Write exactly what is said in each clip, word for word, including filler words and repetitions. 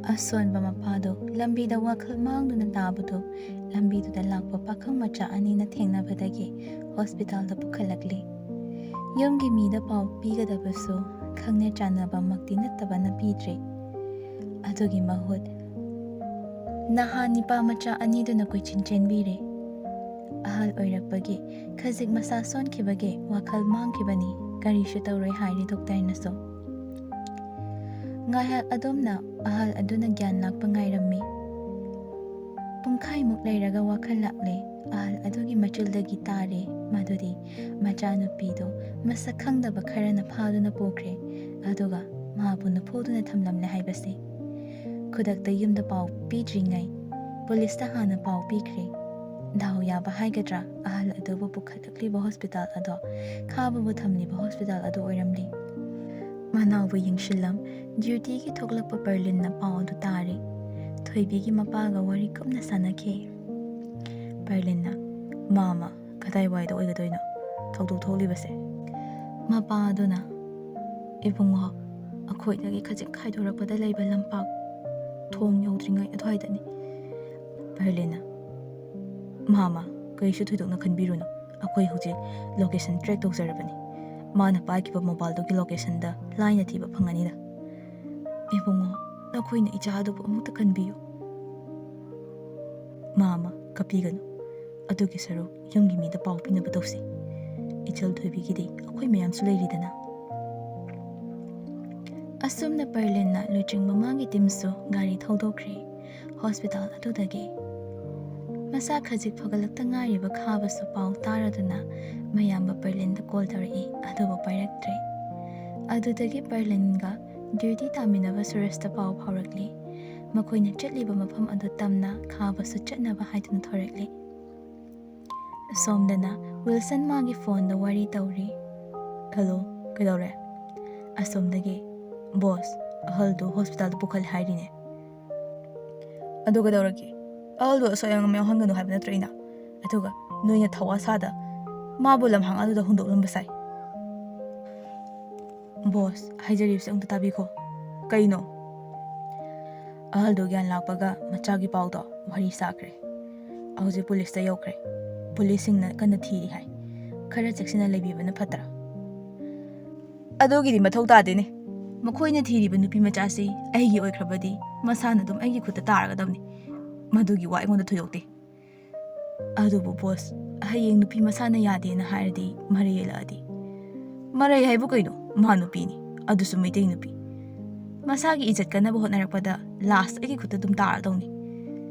ꯑꯁꯣꯟꯕ ꯃꯄꯥꯗꯨ ꯂꯝꯕꯤꯗ ꯋꯥꯈꯜ ꯃꯥꯡꯗꯨꯅ ꯇꯥꯕꯗꯨ ꯂꯝꯕꯤꯗꯨꯗ ꯂꯥꯛꯄ ꯄꯥꯈꯪ ꯃꯆꯥ ꯑꯅꯤꯅ ꯊꯦꯡꯅꯕꯗꯒꯤ ꯍꯣꯁꯄꯤꯇꯥꯜꯗ ꯄꯨꯈꯠꯂꯛꯂꯤ꯫ ꯌꯨꯝꯒꯤ ꯃꯤꯗ ꯄꯥꯎ ꯄꯤꯒꯗꯕꯁꯨ ꯈꯪꯅ ꯆꯥꯟꯅꯕꯃꯛꯇꯤ ꯅꯠꯇꯕꯅ ꯄꯤꯗ꯭ꯔꯦ꯫ ꯑꯗꯨꯒꯤ ꯃꯍꯨꯠ ꯅꯍꯥ ꯅꯤꯄꯥ ꯃꯆꯥ ꯑꯅꯤꯗꯨꯅ ꯀꯣꯏꯆꯦꯟ ꯆꯦꯟꯕꯤꯔꯦ꯫ ꯑꯍꯜ ꯑꯣꯏꯔꯛꯄꯒꯤ ꯈꯖꯤꯛ ꯃꯁꯥ ꯁꯣꯟꯈꯤꯕꯒꯤ ꯋꯥꯈꯜ ꯃꯥꯡꯈꯤꯕꯅꯤ, ꯀꯔꯤꯁꯨ ꯇꯧꯔꯣꯏ ꯍꯥꯏꯔꯤ ꯗꯣꯛꯇꯔꯅꯁꯨ꯫ ꯉꯥꯏꯍꯥꯛ ꯑꯗꯨꯝꯅ ꯑꯍꯜ ꯑꯗꯨꯅ ꯒ꯭ꯌꯥꯟ ꯂꯥꯛꯄ ꯉꯥꯏꯔꯝꯃꯤ꯫ ꯄꯨꯡꯈꯥꯏꯃꯨꯛ ꯂꯩꯔꯒ ꯋꯥꯈꯜ ꯂꯥꯛꯂꯦ꯫ ꯑꯍꯜ ꯑꯗꯨꯒꯤ ꯃꯆꯨꯜꯗꯒꯤ ꯇꯥꯔꯦ ꯃꯗꯨꯗꯤ ꯃꯆꯥꯅꯨꯄꯤꯗꯨ ꯃꯁꯛ ꯈꯪꯗꯕ ꯈꯔꯅ ꯐꯥꯗꯨꯅ ꯄꯨꯈ꯭ꯔꯦ, ꯑꯗꯨꯒ ꯃꯥꯕꯨ ꯅꯐꯨꯗꯨꯅ ꯊꯝꯂꯝꯂꯦ ꯍꯥꯏꯕꯁꯤ꯫ ꯈꯨꯗꯛꯇ ꯌꯨꯝꯗ ꯄꯥꯎ ꯄꯤꯗ꯭ꯔꯤꯉꯩ ꯄꯨꯂꯤꯁꯇ ꯍꯥꯟꯅ ꯄꯥꯎ ꯄꯤꯈ꯭ꯔꯦ꯫ ꯗꯥꯎ ꯌꯥꯕ ꯍꯥꯏꯒꯗ꯭ꯔꯥ, ꯑꯍꯜ ꯑꯗꯨꯕꯨ ꯄꯨꯈꯠꯂꯛꯂꯤꯕ ꯍꯣꯁꯄꯤꯇꯥꯜ ꯑꯗꯣ ꯈꯥꯕꯕꯨ ꯊꯝꯂꯤꯕ ꯍꯣꯁꯄꯤꯇꯥꯜ ꯑꯗꯨ ꯑꯣꯏꯔꯝꯂꯤ꯫ ꯃꯅꯥꯎꯕꯨ ꯌꯦꯡꯁꯤꯜꯂꯝ ꯗ꯭ꯌꯨꯇꯤꯒꯤ ꯊꯣꯛꯂꯛꯄ ꯄꯔꯂꯤꯟꯅ ꯄꯥꯎ ꯑꯗꯨ ꯇꯥꯔꯦ꯫ ꯊꯣꯏꯕꯤꯒꯤ ꯃꯄꯥꯒ ꯋꯥꯔꯤ ꯀꯨꯞꯅ ꯁꯥꯟꯅꯈꯤ꯫ ꯄꯔꯂꯤꯟꯅ, "ꯃꯥꯃ, ꯀꯗꯥꯏꯋꯥꯏꯗ ꯑꯣꯏꯒꯗꯣꯏꯅꯣ ꯊꯧꯗꯣꯛ ꯊꯣꯛꯂꯤꯕꯁꯦ?" ꯃꯄꯥ ꯑꯗꯨꯅ, "ꯏꯕꯨꯡꯉꯣ, ꯑꯩꯈꯣꯏꯗꯒꯤ ꯈꯖꯤꯛ ꯈꯥꯏꯗꯣꯔꯛꯄꯗ ꯂꯩꯕ ꯂꯝꯄꯥꯛ ꯊꯣꯡ ꯌꯧꯗ꯭ꯔꯤꯉꯩ ꯑꯗꯨꯋꯥꯏꯗꯅꯤ꯫" ꯄꯔꯂꯤꯟꯅ, "ꯃꯥꯃ, ꯀꯔꯤꯁꯨ ꯊꯣꯏꯗꯣꯛꯅ ꯈꯟꯕꯤꯔꯨꯅꯨ, ꯑꯩꯈꯣꯏ ꯍꯧꯖꯤꯛ ꯂꯣꯀꯦꯁꯟ ꯇ꯭ꯔꯦꯛ ꯇꯧꯖꯔꯕꯅꯤ꯫ ꯃꯥꯅ ꯄꯥꯏꯈꯤꯕ ꯃꯣꯕꯥꯏꯜꯗꯨꯒꯤ ꯂꯣꯀꯦꯁꯟꯗ ꯂꯥꯏꯅ ꯊꯤꯕ ꯐꯪꯒꯅꯤꯗ꯫" "ꯏꯕꯨꯡꯉꯣ, ꯅꯈꯣꯏꯅ ꯏꯆꯥ ꯑꯗꯨꯕꯨ ꯑꯃꯨꯛꯇ ꯀꯟꯕꯤꯌꯨ꯫" "ꯃꯥꯃ, ꯀꯞꯄꯤꯒꯅꯨ꯫ ꯑꯗꯨꯒꯤ ꯁꯔꯨꯛ ꯌꯨꯝꯒꯤ ꯃꯤꯗ ꯄꯥꯎ ꯄꯤꯅꯕ ꯇꯧꯁꯤ꯫ ꯏꯆꯜ ꯊꯣꯏꯕꯤꯒꯤꯗꯤ ꯑꯩꯈꯣꯏ ꯃꯌꯥꯝꯁꯨ ꯂꯩꯔꯤꯗꯅ꯫" ꯑꯁꯨꯝꯅ ꯄꯔꯂꯤꯟꯅ ꯂꯨꯆꯤꯡꯕ ꯃꯥꯒꯤ ꯇꯤꯝꯁꯨ ꯒꯥꯔꯤ ꯊꯧꯗꯣꯛꯈ꯭ꯔꯦ꯫ ꯍꯣꯁꯄꯤꯇꯥꯜ ꯑꯗꯨꯗꯒꯤ ꯃꯁꯥ ꯈꯖꯤꯛ ꯐꯒꯠꯂꯛꯇ ꯉꯥꯏꯔꯤꯕ ꯈꯥꯕꯁꯨ ꯄꯥꯎ ꯇꯥꯔꯗꯨꯅ ꯃꯌꯥꯝꯕ ꯄꯔꯂꯤꯟꯗ ꯀꯣꯜ ꯇꯧꯔꯛꯏ, ꯑꯗꯨꯕꯨ ꯄꯥꯏꯔꯛꯇ꯭ꯔꯦ꯫ ꯑꯗꯨꯗꯒꯤ ꯄꯔꯂꯤꯟꯒ ꯗ꯭ꯌꯨꯇꯤ ꯇꯥꯃꯤꯟꯅꯕ ꯁꯨꯔꯦꯁꯇ ꯄꯥꯎ ꯐꯥꯎꯔꯛꯂꯤ꯫ ꯃꯈꯣꯏꯅ ꯆꯠꯂꯤꯕ ꯃꯐꯝ ꯑꯗꯨ ꯇꯝꯅ ꯈꯥꯕꯁꯨ ꯆꯠꯅꯕ ꯍꯥꯏꯗꯨꯅ ꯊꯣꯔꯛꯂꯤ꯫ ꯑꯁꯣꯝꯗꯅ ꯋꯤꯜꯁꯟ ꯃꯥꯒꯤ ꯐꯣꯟꯗ ꯋꯥꯔꯤ ꯇꯧꯔꯤ꯫ "ꯍꯜꯂꯣ, ꯀꯩꯗꯧꯔꯦ?" ꯑꯁꯣꯝꯗꯒꯤ, "ꯕꯣꯁ, ꯑꯍꯜꯗꯨ ꯍꯣꯁꯄꯤꯇꯥꯜꯗ ꯄꯨꯈꯠꯂꯦ ꯍꯥꯏꯔꯤꯅꯦ꯫" "ꯑꯗꯨ ꯀꯩꯗꯧꯔꯒꯦ? ꯑꯍꯜꯗꯨ ꯑꯁꯣꯏ ꯑꯉꯥꯝ ꯌꯥꯎꯍꯟꯒꯅꯨ ꯍꯥꯏꯕ ꯅꯠꯇ꯭ꯔꯣ ꯑꯩꯅ? ꯑꯗꯨꯒ ꯅꯣꯏꯅ ꯊꯧꯋꯥ ꯁꯥꯗ ꯃꯥꯕꯨ ꯂꯝꯍꯥꯡ ꯑꯗꯨꯗ ꯍꯨꯟꯗꯣꯛꯂꯝꯕ ꯁꯥꯏ꯫" "ꯕꯣꯁ, ꯍꯥꯏꯖꯔꯤꯕꯁꯦ ꯑꯃꯨꯛꯇ ꯇꯥꯕꯤꯈꯣ꯫" "ꯀꯩꯅꯣ?" ꯑꯍꯜꯗꯣ ꯒ꯭ꯌꯥꯟ ꯂꯥꯛꯄꯒ ꯃꯆꯥꯒꯤ ꯄꯥꯎꯗꯣ ꯋꯥꯔꯤ ꯁꯥꯈ꯭ꯔꯦ꯫ ꯍꯧꯖꯤꯛ ꯄꯨꯂꯤꯁꯇ ꯌꯧꯈ꯭ꯔꯦ꯫ ꯄꯨꯂꯤꯁꯁꯤꯡꯅ ꯀꯟꯅ ꯊꯤꯔꯤ ꯍꯥꯏ꯫ ꯈꯔ ꯆꯦꯛꯁꯤꯟꯅ ꯂꯩꯕꯤꯕꯅ ꯐꯠꯇ꯭ꯔꯥ? ꯑꯗꯨꯒꯤꯗꯤ ꯃꯊꯧ ꯇꯥꯗꯦꯅꯦ꯫ ꯃꯈꯣꯏꯅ ꯊꯤꯔꯤꯕ ꯅꯨꯄꯤ ꯃꯆꯥꯁꯤ ꯑꯩꯒꯤ ꯑꯣꯏꯈ꯭ꯔꯕꯗꯤ ꯃꯁꯥꯅ ꯑꯗꯨꯝ ꯑꯩꯒꯤ ꯈꯨꯠꯇ ꯇꯥꯔꯒꯗꯕꯅꯤ꯫ ꯃꯗꯨꯒꯤ ꯋꯥ ꯑꯩꯉꯣꯟꯗ ꯊꯣꯏꯗꯣꯛꯇꯦ꯫ ꯑꯗꯨꯕꯨ ꯕꯣꯁ, ꯍꯌꯦꯡ ꯅꯨꯄꯤ ꯃꯁꯥꯅ ꯌꯥꯗꯦꯅ ꯍꯥꯏꯔꯗꯤ, ꯃꯔꯩ ꯌꯦꯜꯂꯛꯑꯗꯤ? ꯃꯔꯩ ꯍꯥꯏꯕꯨ ꯀꯩꯅꯣ? ꯃꯥ ꯅꯨꯄꯤꯅꯤ, ꯑꯗꯨꯁꯨ ꯃꯩꯇꯩ ꯅꯨꯄꯤ꯫ ꯃꯁꯥꯒꯤ ꯏꯖꯠ ꯀꯟꯅꯕ ꯍꯣꯠꯅꯔꯛꯄꯗ ꯂꯥꯁ ꯑꯩꯒꯤ ꯈꯨꯠꯇ ꯑꯗꯨꯝ ꯇꯥꯔꯗꯧꯅꯤ꯫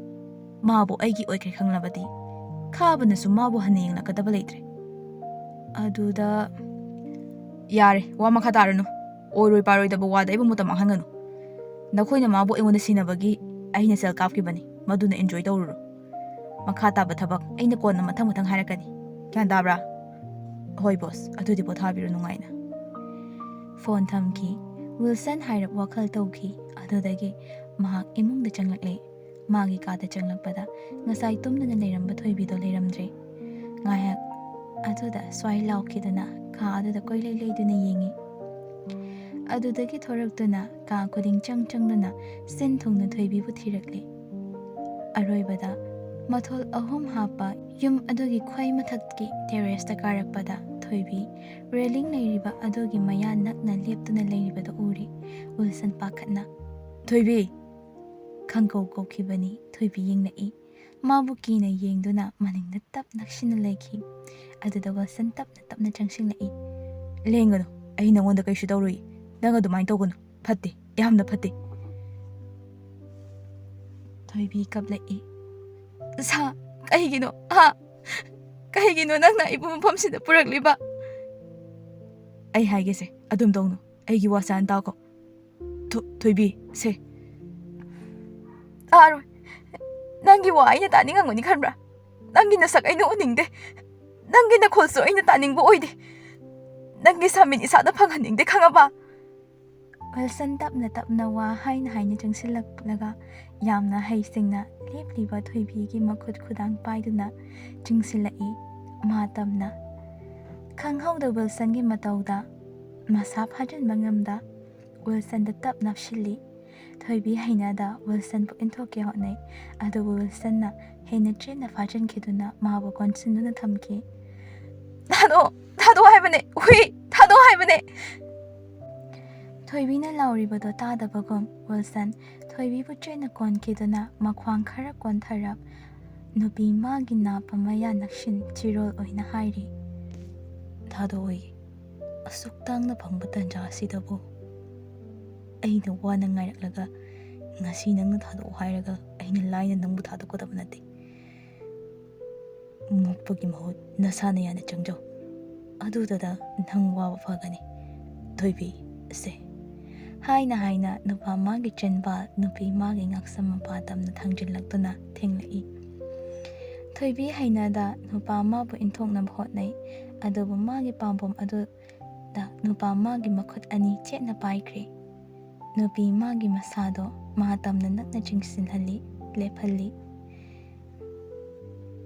ꯃꯥꯕꯨ ꯑꯩꯒꯤ ꯑꯣꯏꯈ꯭ꯔꯦ ꯈꯪꯂꯕꯗꯤ ꯈꯥꯕꯅꯁꯨ ꯃꯥꯕꯨ ꯍꯟꯅ ꯌꯦꯡꯂꯛꯀꯗꯕ ꯂꯩꯇ꯭ꯔꯦ꯫ ꯑꯗꯨꯗ, ꯌꯥꯔꯦ, ꯋꯥ ꯃꯈꯥ ꯇꯥꯔꯅꯨ꯫ ꯑꯣꯏꯔꯣꯏ ꯄꯥꯔꯣꯏꯗꯕ ꯋꯥꯗ ꯑꯩꯕꯨ ꯃꯇꯝ ꯃꯥꯡꯍꯟꯒꯅꯨ꯫ ꯅꯈꯣꯏꯅ ꯃꯥꯕꯨ ꯑꯩꯉꯣꯟꯗ ꯁꯤꯟꯅꯕꯒꯤ ꯑꯩꯅ ꯁꯦꯜ ꯀꯥꯞꯈꯤꯕꯅꯤ, ꯃꯗꯨꯅ ꯏꯟꯖꯣꯏ ꯇꯧꯔꯨꯔꯣ꯫ ꯃꯈꯥ ꯇꯥꯕ ꯊꯕꯛ ꯑꯩꯅ ꯀꯣꯟꯅ ꯃꯊꯪ ꯃꯊꯪ ꯍꯥꯏꯔꯛꯀꯅꯤ꯫ ꯒ꯭ꯌꯥꯟ ꯇꯥꯕ꯭ꯔꯥ? ꯍꯣꯏ ꯕꯣꯁ, ꯑꯗꯨꯗꯤ ꯄꯣꯊꯥꯕꯤꯔꯣ ꯅꯨꯡꯉꯥꯏꯅ꯫ ꯐꯣꯟ ꯊꯝꯈꯤ꯫ ꯋꯤꯜꯁꯟ ꯍꯥꯏꯔꯞ ꯋꯥꯈꯜ ꯇꯧꯈꯤ꯫ ꯑꯗꯨꯗꯒꯤ ꯃꯍꯥꯛ ꯏꯃꯨꯡꯗ ꯆꯪꯂꯛꯂꯦ꯫ ꯃꯥꯒꯤ ꯀꯥꯗ ꯆꯪꯂꯛꯄꯗ ꯉꯁꯥꯏ ꯇꯨꯝꯗꯨꯅ ꯂꯩꯔꯝꯕ ꯊꯣꯏꯕꯤꯗꯣ ꯂꯩꯔꯝꯗ꯭ꯔꯦ꯫ ꯉꯥꯏꯍꯥꯛ ꯑꯗꯨꯗ ꯁ꯭ꯋꯥꯏ ꯂꯥꯎꯈꯤꯗꯨꯅ ꯀꯥ ꯑꯗꯨꯗ ꯀꯣꯏꯂꯩ ꯂꯩꯗꯨꯅ ꯌꯦꯡꯉꯤ꯫ ꯑꯗꯨꯗꯒꯤ ꯊꯣꯔꯛꯇꯨꯅ ꯀꯥ ꯈꯨꯗꯤꯡ ꯆꯪ ꯆꯪꯗꯨꯅ ꯁꯤꯟ ꯊꯨꯡꯅ ꯊꯣꯏꯕꯤꯕꯨ ꯊꯤꯔꯛꯂꯤ꯫ ꯑꯔꯣꯏꯕꯗ ꯃꯊꯣꯜ ꯑꯍꯨꯝ ꯍꯥꯞꯄ ꯌꯨꯝ ꯑꯗꯨꯒꯤ ꯈ꯭ꯋꯥꯏ ꯃꯊꯛꯀꯤ ꯇꯦꯔꯦꯁꯇ ꯀꯥꯔꯛꯄꯗ ꯊꯣꯏꯕꯤ ꯔꯦꯂꯤꯡ ꯂꯩꯔꯤꯕ ꯑꯗꯨꯒꯤ ꯃꯌꯥ ꯅꯛꯅ ꯂꯦꯞꯇꯨꯅ ꯂꯩꯔꯤꯕꯗꯨ ꯎꯔꯤ꯫ ꯋꯤꯜꯁꯟ ꯄꯥꯈꯠꯅ, "ꯊꯣꯏꯕꯤ!" ꯈꯪꯀꯧ ꯀꯧꯈꯤꯕꯅꯤ꯫ ꯊꯣꯏꯕꯤ ꯌꯦꯡꯂꯛꯏ꯫ ꯃꯥꯕꯨ ꯀꯤꯅ ꯌꯦꯡꯗꯨꯅ ꯃꯅꯤꯡꯗ ꯇꯞ ꯅꯛꯁꯤꯟꯅ ꯂꯩꯈꯤ꯫ ꯑꯗꯨꯗ ꯋꯤꯜꯁꯟ ꯇꯞꯅ ꯇꯞꯅ ꯆꯪꯁꯤꯜꯂꯛꯏ꯫ "ꯂꯦꯡꯒꯅꯨ, ꯑꯩ ꯅꯉꯣꯟꯗ ꯀꯩꯁꯨ ꯇꯧꯔꯨꯏ꯫ ꯅꯪ ꯑꯗꯨꯃꯥꯏꯅ ꯇꯧꯒꯅꯨ, ꯐꯠꯇꯦ, ꯌꯥꯝꯅ ꯐꯠꯇꯦ꯫" ꯊꯣꯏꯕꯤ ꯀꯞꯂꯛꯏ꯫ "ꯁꯥ, ꯀꯩꯒꯤꯅꯣ? ꯍꯥ? ꯀꯩꯒꯤꯅꯣ ꯅꯪꯅ ꯑꯩꯕꯨ ꯃꯐꯝꯁꯤꯗ ꯄꯨꯔꯛꯂꯤꯕ?" "ꯑꯩ ꯍꯥꯏꯒꯦꯁꯦ, ꯑꯗꯨꯝ ꯇꯧꯅꯨ, ꯑꯩꯒꯤ ꯋꯥꯁꯦ ꯍꯥꯟꯅ ꯇꯥꯎꯀꯣ꯫ ꯊꯣ-, ꯊꯣꯏꯕꯤ, ꯁꯦ꯫" "ꯇꯥꯔꯣꯏ꯫ ꯅꯪꯒꯤ ꯋꯥ ꯑꯩꯅ ꯇꯥꯅꯤꯡꯉꯝꯒꯅꯤ ꯈꯟꯕ꯭ꯔꯥ? ꯅꯪꯒꯤ ꯅꯁꯛ ꯑꯩꯅ ꯎꯅꯤꯡꯗꯦ꯫ ꯅꯪꯒꯤ ꯅꯈꯣꯜꯁꯨ ꯑꯩꯅ ꯇꯥꯅꯤꯡꯕ ꯑꯣꯏꯗꯦ꯫ ꯅꯪꯒꯤ ꯁꯥꯃꯤꯠ ꯏꯁꯥꯗ ꯐꯪꯍꯟꯅꯤꯡꯗꯦ, ꯈꯪꯉꯕ?" ꯋꯤꯜꯁꯟ ꯇꯞꯅ ꯇꯞꯅ ꯋꯥ ꯍꯥꯏꯅ ꯍꯥꯏꯅ ꯆꯪꯁꯤꯜꯂꯛꯂꯒ ꯌꯥꯝꯅ ꯍꯩꯁꯤꯡꯅ ꯂꯦꯞꯂꯤꯕ ꯊꯣꯏꯕꯤꯒꯤ ꯃꯈꯨꯠ ꯈꯨꯗꯥꯡ ꯄꯥꯏꯗꯨꯅ ꯆꯤꯡꯁꯤꯜꯂꯛꯏ꯫ ꯃꯥ ꯇꯞꯅ, ꯈꯪꯍꯧꯗ ꯋꯤꯜꯁꯟꯒꯤ ꯃꯇꯧꯗ ꯃꯁꯥ ꯐꯥꯖꯤꯟꯕ ꯉꯝꯗ ꯋꯤꯜꯁꯟꯗ ꯇꯞ ꯅꯞꯁꯤꯜꯂꯤ꯫ ꯊꯣꯏꯕꯤ ꯍꯩꯅꯗ ꯋꯤꯜꯁꯟꯕꯨ ꯏꯟꯊꯣꯛꯀꯦ ꯍꯣꯠꯅꯩ꯫ ꯑꯗꯨꯕꯨ ꯋꯤꯜꯁꯟꯅ ꯍꯦꯟꯅ ꯆꯦꯠꯅ ꯐꯥꯖꯤꯟꯈꯤꯗꯨꯅ ꯃꯥꯕꯨ ꯀꯣꯟꯁꯤꯟꯗꯨꯅ ꯊꯝꯈꯤ꯫ "ꯊꯥꯗꯣꯛꯑꯣ, ꯊꯥꯗꯣꯛꯑꯣ ꯍꯥꯏꯕꯅꯦ, ꯍꯨꯏ! ꯊꯥꯗꯣꯛꯑꯣ ꯍꯥꯏꯕꯅꯦ!" ꯊꯣꯏꯕꯤꯅ ꯂꯥꯎꯔꯤꯕꯗꯣ ꯇꯥꯗꯕꯒꯨꯝ ꯋꯤꯜꯁꯟ ꯊꯣꯏꯕꯤꯕꯨ ꯆꯦꯠꯅ ꯀꯣꯟꯈꯤꯗꯨꯅ ꯃꯈ꯭ꯋꯥꯡ ꯈꯔ ꯀꯣꯟꯊꯔꯞ ꯅꯨꯄꯤ ꯃꯥꯒꯤ ꯅꯥꯞꯄ ꯃꯌꯥ ꯅꯛꯁꯤꯟ ꯆꯤꯔꯣꯜ ꯑꯣꯏꯅ ꯍꯥꯏꯔꯤ꯫ "ꯊꯥꯗꯣꯛꯑꯣꯏ꯫ ꯑꯁꯨꯛ ꯇꯥꯡꯅ ꯐꯪꯕ ꯇꯟꯖꯥ ꯑꯁꯤꯗꯕꯨ ꯑꯩꯅ ꯋꯥꯅ ꯉꯥꯏꯔꯛꯂꯒ ꯉꯁꯤ ꯅꯪꯅ ꯊꯥꯗꯣꯛꯑꯣ ꯍꯥꯏꯔꯒ ꯑꯩꯅ ꯂꯥꯏꯅ ꯅꯪꯕꯨ ꯊꯥꯗꯣꯛꯀꯗꯕ ꯅꯠꯇꯦ꯫ ꯃꯨꯛꯄꯒꯤ ꯃꯍꯨꯠ ꯅꯁꯥꯅ ꯌꯥꯅ ꯆꯪꯖꯧ꯫ ꯑꯗꯨꯗꯗ ꯅꯪ ꯋꯥꯕ ꯐꯒꯅꯤ꯫ ꯊꯣꯏꯕꯤ, ꯁꯦ꯫" ꯍꯥꯏꯅ ꯍꯥꯏꯅ ꯅꯨꯄꯥ ꯃꯥꯒꯤ ꯆꯤꯟꯕꯥꯜ ꯅꯨꯄꯤ ꯃꯥꯒꯤ ꯉꯛꯁꯝ ꯃꯄꯥ ꯇꯝꯅ ꯊꯥꯡꯖꯤꯜꯂꯛꯇꯨꯅ ꯊꯦꯡꯂꯛꯏ꯫ ꯊꯣꯏꯕꯤ ꯍꯩꯅꯗ ꯅꯨꯄꯥ ꯃꯥꯕꯨ ꯏꯟꯊꯣꯛꯅꯕ ꯍꯣꯠꯅꯩ, ꯑꯗꯨꯕꯨ ꯃꯥꯒꯤ ꯄꯥꯝꯕꯣꯝ ꯑꯗꯨꯗ ꯅꯨꯄꯥ ꯃꯥꯒꯤ ꯃꯈꯨꯠ ꯑꯅꯤ ꯆꯦꯠꯅ ꯄꯥꯏꯈ꯭ꯔꯦ꯫ ꯅꯨꯄꯤ ꯃꯥꯒꯤ ꯃꯁꯥꯗꯣ ꯃꯥ ꯇꯝꯅ ꯅꯛꯅ ꯆꯤꯡꯁꯤꯜꯍꯜꯂꯤ, ꯂꯦꯞꯍꯜꯂꯤ꯫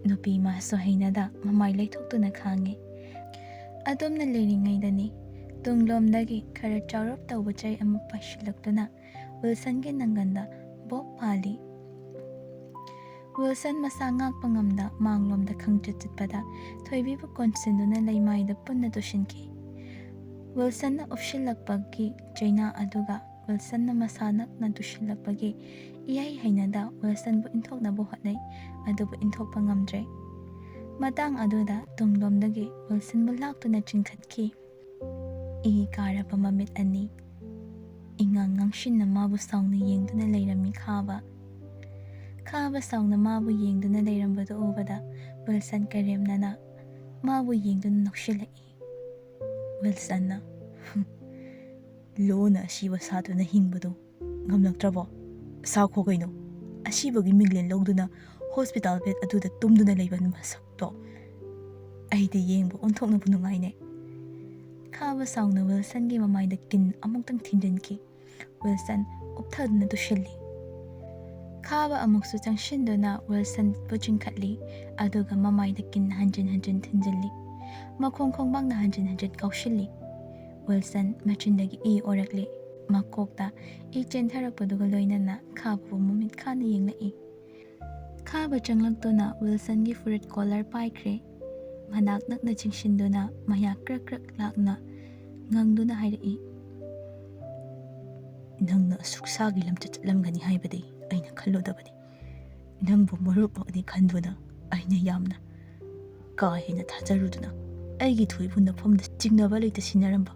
ꯅꯨꯄꯤ ꯃꯥꯁꯨ ꯍꯩꯅꯗ ꯃꯃꯥꯏ ꯂꯩꯊꯣꯛꯇꯨꯅ ꯈꯥꯡꯉꯤ꯫ ꯑꯗꯨꯝꯅ ꯂꯩꯔꯤꯉꯩꯗꯅꯤ ꯇꯨꯡꯂꯣꯝꯗꯒꯤ ꯈꯔ ꯆꯥꯎꯔꯞ ꯇꯧꯕ ꯆꯩ ꯑꯃ ꯄꯥꯏꯁꯤꯜꯂꯛꯇꯨꯅ ꯋꯤꯜꯁꯟꯒꯤ ꯅꯪꯒꯟꯗ ꯕꯣꯞ ꯄꯥꯜꯂꯤ꯫ ꯋꯤꯜꯁꯟ ꯃꯁꯥ ꯉꯥꯛꯄ ꯉꯝꯗ ꯃꯥꯡꯂꯣꯝꯗ ꯈꯪꯆꯠ ꯆꯠꯄꯗ ꯊꯣꯏꯕꯤꯕꯨ ꯀꯣꯟꯁꯤꯟꯗꯨꯅ ꯂꯩꯃꯥꯏꯗ ꯄꯨꯟꯅ ꯇꯨꯁꯤꯟꯈꯤ꯫ ꯋꯤꯜꯁꯟꯅ ꯎꯞꯁꯤꯜꯂꯛꯄꯒꯤ ꯆꯩꯅꯥ ꯑꯗꯨꯒ ꯋꯤꯜꯁꯟꯅ ꯃꯁꯥ ꯅꯛꯅ ꯇꯨꯁꯤꯜꯂꯛꯄꯒꯤ ꯏꯍꯩ ꯍꯩꯅꯗ ꯋꯤꯜꯁꯟꯕꯨ ꯏꯟꯊꯣꯛꯅꯕ ꯍꯣꯠꯅꯩ, ꯑꯗꯨꯕꯨ ꯏꯟꯊꯣꯛꯄ ꯉꯝꯗ꯭ꯔꯦ꯫ ꯃꯇꯥꯡ ꯑꯗꯨꯗ ꯇꯨꯡꯂꯣꯝꯗꯒꯤ ꯋꯤꯜꯁꯟꯕꯨ ꯂꯥꯛꯇꯨꯅ ꯆꯤꯡꯈꯠꯈꯤ꯫ ꯏ ꯀꯥꯔꯕ ꯃꯃꯤꯠ ꯑꯅꯤ ꯏꯉꯥꯡ ꯉꯥꯡꯁꯤꯟꯅ ꯃꯥꯕꯨ ꯁꯥꯎꯅ ꯌꯦꯡꯗꯨꯅ ꯂꯩꯔꯝꯃꯤ ꯈꯥꯕ꯫ ꯈꯥꯕ ꯁꯥꯎꯅ ꯃꯥꯕꯨ ꯌꯦꯡꯗꯨꯅ ꯂꯩꯔꯝꯕꯗꯨ ꯎꯕꯗ ꯋꯤꯜꯁꯟ ꯀꯔꯦꯝꯅꯅ ꯃꯥꯕꯨ ꯌꯦꯡꯗꯨꯅ ꯅꯣꯛꯁꯤꯜꯂꯛꯏ꯫ ꯋꯤꯜꯁꯟꯅ, "ꯍꯨꯝ, ꯂꯣꯟꯅ ꯑꯁꯤꯕ ꯁꯥꯗꯨꯅ ꯍꯤꯡꯕꯗꯨ ꯉꯝꯂꯛꯇ꯭ꯔꯕꯣ? ꯁꯥꯎꯈꯣ ꯀꯩꯅꯣ꯫ ꯑꯁꯤꯕꯒꯤ ꯃꯤꯡꯂꯦꯟ ꯂꯧꯗꯨꯅ ꯍꯣꯁꯄꯤꯇꯥꯜ ꯕꯦꯗ ꯑꯗꯨꯗ ꯇꯨꯝꯗꯨꯅ ꯂꯩꯕ ꯃꯁꯛꯇꯣ ꯑꯩꯗꯤ ꯌꯦꯡꯕ ꯑꯣꯟꯊꯣꯛꯅꯕꯨ ꯅꯨꯡꯉꯥꯏꯅꯦ꯫" ꯈꯥꯕ ꯁꯥꯎꯅ ꯋꯤꯜꯁꯟꯒꯤ ꯃꯃꯥꯏꯗ ꯀꯤꯟ ꯑꯃꯨꯛꯇꯪ ꯊꯤꯟꯖꯤꯟꯈꯤ꯫ ꯋꯤꯜꯁꯟ ꯎꯞꯊꯗꯨꯅ ꯇꯨꯁꯤꯜꯂꯤ꯫ ꯈꯥꯕ ꯑꯃꯨꯛꯁꯨ ꯆꯪꯁꯤꯟꯗꯨꯅ ꯋꯤꯜꯁꯟꯕꯨ ꯆꯤꯡꯈꯠꯂꯤ, ꯑꯗꯨꯒ ꯃꯃꯥꯏꯗ ꯀꯤꯟ ꯍꯟꯖꯤꯟ ꯍꯟꯖꯤꯟ ꯊꯤꯟꯖꯤꯜꯂꯤ꯫ ꯃꯈꯣꯡ ꯈꯣꯡꯕꯥꯡꯅ ꯍꯟꯖꯤꯟ ꯍꯟꯖꯤꯟ ꯀꯥꯎꯁꯤꯜꯂꯤ꯫ Wilson ꯃꯆꯤꯟꯗꯒꯤ E ꯑꯣꯔꯛꯂꯤ꯫ ꯃꯀꯣꯛꯇ ꯏ ꯆꯦꯟꯊꯔꯛꯄꯗꯨꯒ ꯂꯣꯏꯅꯅ ꯈꯥꯕꯕꯨ ꯃꯃꯤꯠ ꯈꯥꯅ ꯌꯦꯡꯂꯛꯏ꯫ ꯈꯥꯕ ꯆꯪꯂꯛꯇꯨꯅ ꯋꯤꯜꯁꯟꯒꯤ ꯐꯨꯔꯤꯠ ꯀꯣꯂꯔ ꯄꯥꯏꯈ꯭ꯔꯦ꯫ ꯃꯅꯥꯛ ꯅꯛꯅ ꯆꯤꯡꯁꯤꯟꯗꯨꯅ ꯃꯌꯥ ꯀ꯭ꯔꯛ ꯀ꯭ꯔꯛ ꯂꯥꯛꯅ ꯉꯪꯗꯨꯅ ꯍꯥꯏꯔꯛꯏ, "ꯅꯪꯅ ꯑꯁꯨꯛ ꯁꯥꯒꯤ ꯂꯝꯆꯠ ꯆꯠꯂꯝꯒꯅꯤ ꯍꯥꯏꯕꯗꯤ ꯑꯩꯅ ꯈꯜꯂꯨꯗꯕꯅꯤ꯫ ꯅꯪꯕꯨ ꯃꯔꯨꯞꯃꯛꯅꯤ ꯈꯟꯗꯨꯅ ꯑꯩꯅ ꯌꯥꯝꯅ ꯀꯥ ꯍꯦꯟꯅ ꯊꯥꯖꯔꯨꯗꯨꯅ ꯑꯩꯒꯤ ꯊꯣꯏꯕꯨ ꯅꯐꯝꯗ ꯆꯤꯡꯅꯕ ꯂꯩꯇ ꯁꯤꯟꯅꯔꯝꯕ꯫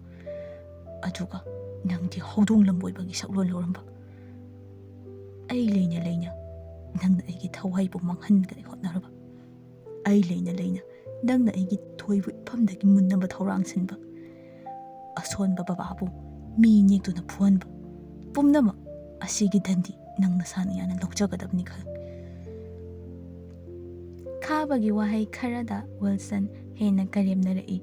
ꯑꯗꯨꯒ ꯅꯪꯗꯤ ꯍꯧꯗꯣꯡ ꯂꯝꯕꯣꯏꯕꯒꯤ ꯁꯛꯂꯣꯟ ꯂꯧꯔꯝꯕ꯫ ꯑꯩ ꯂꯩꯅ ꯂꯩꯅ ꯅꯪꯅ ꯑꯩꯒꯤ ꯊꯋꯥꯏꯕꯨ ꯃꯥꯡꯍꯟꯒꯅꯤ ꯍꯣꯠꯅꯔꯕ꯫ ꯑꯩ ꯂꯩꯅ ꯂꯩꯅ ꯅꯪꯅ ꯑꯩꯒꯤ ꯊꯣꯏꯕꯨ ꯏꯐꯝꯗꯒꯤ ꯃꯨꯟꯅꯕ ꯊꯧꯔꯥꯡ ꯁꯤꯟꯕ꯫ ꯑꯁꯣꯟꯕ ꯕꯕꯥꯕꯨ ꯃꯤ ꯅꯦꯛꯇꯨꯅ ꯐꯨꯍꯟꯕ꯫ ꯄꯨꯝꯅꯃꯛ ꯑꯁꯤꯒꯤ ꯗꯟꯗꯤ ꯅꯪ ꯅꯁꯥꯅ ꯌꯥꯅ ꯂꯧꯖꯒꯗꯕꯅꯤ ꯈꯜ-" ꯈꯥꯕꯒꯤ ꯋꯥꯍꯩ ꯈꯔꯗ ꯋꯤꯜꯁꯟ ꯍꯦꯟꯅ ꯀꯔꯦꯝꯅꯔꯛꯏ꯫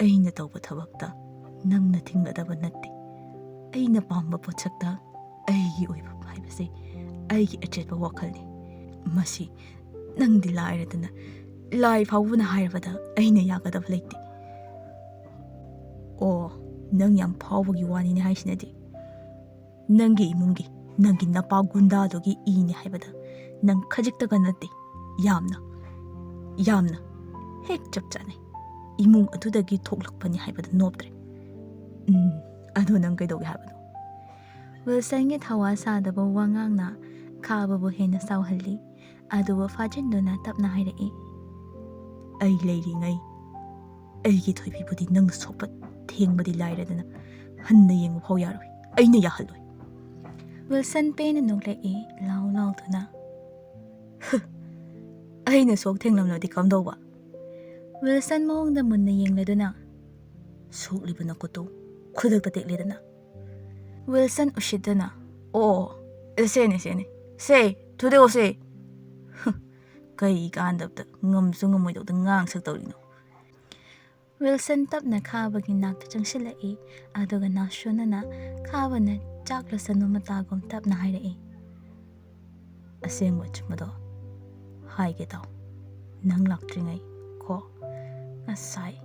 "ꯑꯩꯅ ꯇꯧꯕ ꯊꯕꯛꯇ ꯅꯪꯅ ꯊꯤꯡꯒꯗꯕ ꯅꯠꯇꯦ꯫ ꯑꯩꯅ ꯄꯥꯝꯕ ꯄꯣꯠꯁꯛꯇ ꯑꯩꯒꯤ ꯑꯣꯏꯕ ꯍꯥꯏꯕꯁꯦ ꯑꯩꯒꯤ ꯑꯆꯦꯠꯄ ꯋꯥꯈꯜꯅꯤ꯫ ꯃꯁꯤ ꯅꯪꯗꯤ ꯂꯥꯏꯔꯗꯅ ꯂꯥꯏ ꯐꯥꯎꯕꯅ ꯍꯥꯏꯔꯕꯗ ꯑꯩꯅ ꯌꯥꯒꯗꯕ ꯂꯩꯇꯦ"꯫ ꯑꯣ, ꯅꯪ ꯌꯥꯝ ꯐꯥꯎꯕꯒꯤ ꯋꯥꯅꯤꯅꯦ ꯍꯥꯏꯁꯤꯅꯗꯤ꯫ ꯅꯪꯒꯤ ꯏꯃꯨꯡꯒꯤ, ꯅꯪꯒꯤ ꯅꯄꯥ ꯒꯨꯟꯗꯥꯗꯨꯒꯤ ꯏꯅꯦ ꯍꯥꯏꯕꯗ ꯅꯪ ꯈꯖꯤꯛꯇꯒ ꯅꯠꯇꯦ, ꯌꯥꯝꯅ, ꯌꯥꯝꯅ ꯍꯦꯛ ꯆꯞ ꯆꯥꯅꯩ꯫ ꯏꯃꯨꯡ ꯑꯗꯨꯗꯒꯤ ꯊꯣꯛꯂꯛꯄꯅꯤ ꯍꯥꯏꯕꯗ ꯅꯣꯞꯇ꯭ꯔꯦ꯫ ꯎꯝ, ꯑꯗꯣ ꯅꯪ ꯀꯩꯗꯧꯒꯦ ꯍꯥꯏꯕꯅꯣ? ꯋꯤꯜꯁꯟꯒꯤ ꯊꯋꯥ ꯁꯥꯗꯕ ꯋꯥꯉꯥꯡꯅ ꯈꯥꯕꯕꯨ ꯍꯦꯟꯅ ꯁꯥꯎꯍꯜꯂꯤ꯫ ꯑꯗꯨꯕꯨ ꯐꯥꯖꯤꯟꯗꯨꯅ ꯇꯞꯅ ꯍꯥꯏꯔꯛꯏ, "ꯑꯩ ꯂꯩꯔꯤꯉꯩ ꯑꯩꯒꯤ ꯊꯣꯏꯕꯤꯕꯨꯗꯤ ꯅꯪꯅ ꯁꯣꯛꯄ ꯊꯦꯡꯕꯗꯤ ꯂꯥꯏꯔꯗꯅ ꯍꯟꯅ ꯌꯦꯡꯕ ꯐꯥꯎ ꯌꯥꯔꯣꯏ꯫ ꯑꯩꯅ ꯌꯥꯍꯜꯂꯣꯏ"꯫ ꯋꯤꯜꯁꯟ ꯄꯦꯟꯅ ꯅꯣꯛꯂꯛꯏ, ꯂꯥꯎ ꯂꯥꯎꯗꯨꯅ꯫ "ꯍꯨ, ꯑꯩꯅ ꯁꯣꯛ ꯊꯦꯡꯂꯝꯂꯗꯤ ꯀꯝꯗꯧꯕ?" ꯋꯤꯜꯁꯟ ꯃꯑꯣꯡꯗ ꯃꯨꯟꯅ ꯌꯦꯡꯂꯗꯨꯅ, "ꯁꯣꯛꯂꯤꯕ ꯅꯈꯨꯠꯇꯨ ꯈꯨꯗꯛꯇ ꯇꯦꯛꯂꯦꯗꯅ"꯫ ꯋꯤꯜꯁꯟ ꯎꯁꯤꯠꯇꯅ, "ꯑꯣ, ꯁꯦꯅꯦ, ꯁꯦꯅꯦ, ꯁꯦ, ꯊꯨꯗꯦꯛꯑꯣ ꯁꯦ"꯫ ꯍꯨ, ꯀꯩ ꯀꯥꯟꯗꯕꯗ ꯉꯝꯁꯨ ꯉꯝꯃꯣꯏꯗꯧꯗ ꯉꯥꯡꯁꯛ ꯇꯧꯔꯤꯅꯣ? ꯋꯤꯜꯁꯟ ꯇꯞꯅ ꯈꯥꯕꯒꯤ ꯅꯥꯛꯇ ꯆꯪꯁꯤꯜꯂꯛꯏ, ꯑꯗꯨꯒ ꯅꯥꯁꯣꯟꯅꯅ ꯈꯥꯕꯅ ꯆꯥꯛ ꯂꯣꯏꯁꯟꯕ ꯃꯇꯥꯒꯨꯝ ꯇꯞꯅ ꯍꯥꯏꯔꯛꯏ, "ꯑꯁꯦꯡꯕ ꯑꯆꯨꯝꯕꯗꯣ ꯍꯥꯏꯒꯦ ꯇꯥꯎ꯫ ꯅꯪ ꯂꯥꯛꯇ꯭ꯔꯤꯉꯩ ꯀꯣ, ꯉꯁꯥꯏ